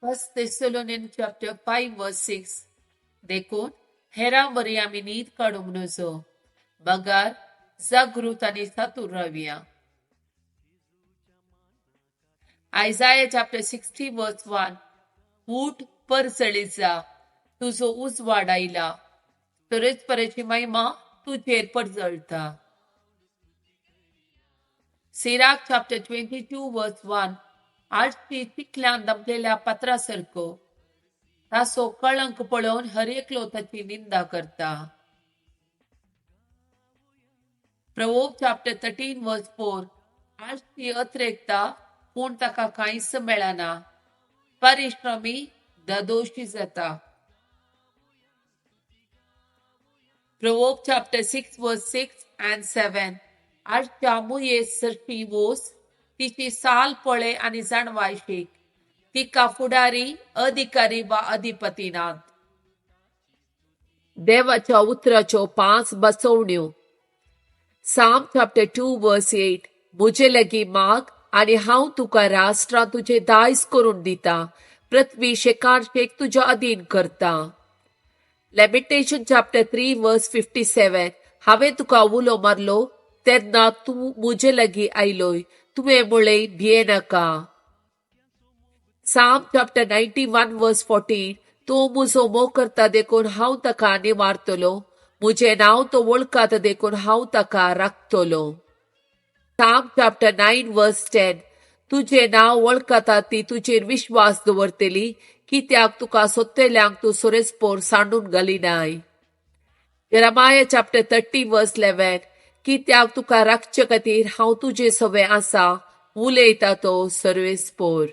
First Thessalonian chapter 5 verse 6. देखून हेरां वरी आमी न्हीद काडूंक नजो, बगार जागृत आनी सातूर रावया. Isaiah chapter 60 verse 1. ऊठ परजळीत जा, तुजो उजवाड आयला, तरेच महिमा तुजेर परजळटा. Sirach chapter 22 verse 1. आळशी चिखल्यान दमलेल्या पात्रा सारको, ताचो कळंक पळोवन हर एकलो ताची निंदा करता. Proverb chapter 13 verse 4. आळशी अत्रेकता पूण ताका कांयच मेळना, परिश्रमी ददोशी जाता. Proverb chapter 6 verse 6 and 7. आळच्या मुये सरशी वोस, तिची साल पळे आनी जाणवाय शीक, तिका फुडारी अधिकारी वा अधिपती नात. देवाच्या उतराच्यो 5 बसवण्यो. Psalm chapter 2 verse 8. म्हजे लागीं माग आनी हांव तुका राष्ट्रां तुजें दायज करून दिता, पृथ्वी शेकान शेक तुज्या अधीन करता. Lamentation chapter 3 verse 57. हांवें तुका उलो मारलो तेन्ना तूं म्हजे लागीं आयलोय, तुवें म्हळें भियेनाका. Psalm chapter 91 verse 14. तूं म्हजो मोग करता देखून हांव ताका निवारतलो, म्हजें नांव तो वळखता देखून हांव ताका राखतलो. Psalm chapter 9 verse 10. तुजें नांव वळखता ती तुजेर विश्वास दवरतली, कित्याक तुका सोदतल्यांक तूं सोरेसपोर सांडून घालिनाय. Jeremiah chapter 30 verse 11. कित्याक तुका राखचे खातीर हांव तुजे सवे आसा, उलयता तो सर्वेस्पोर.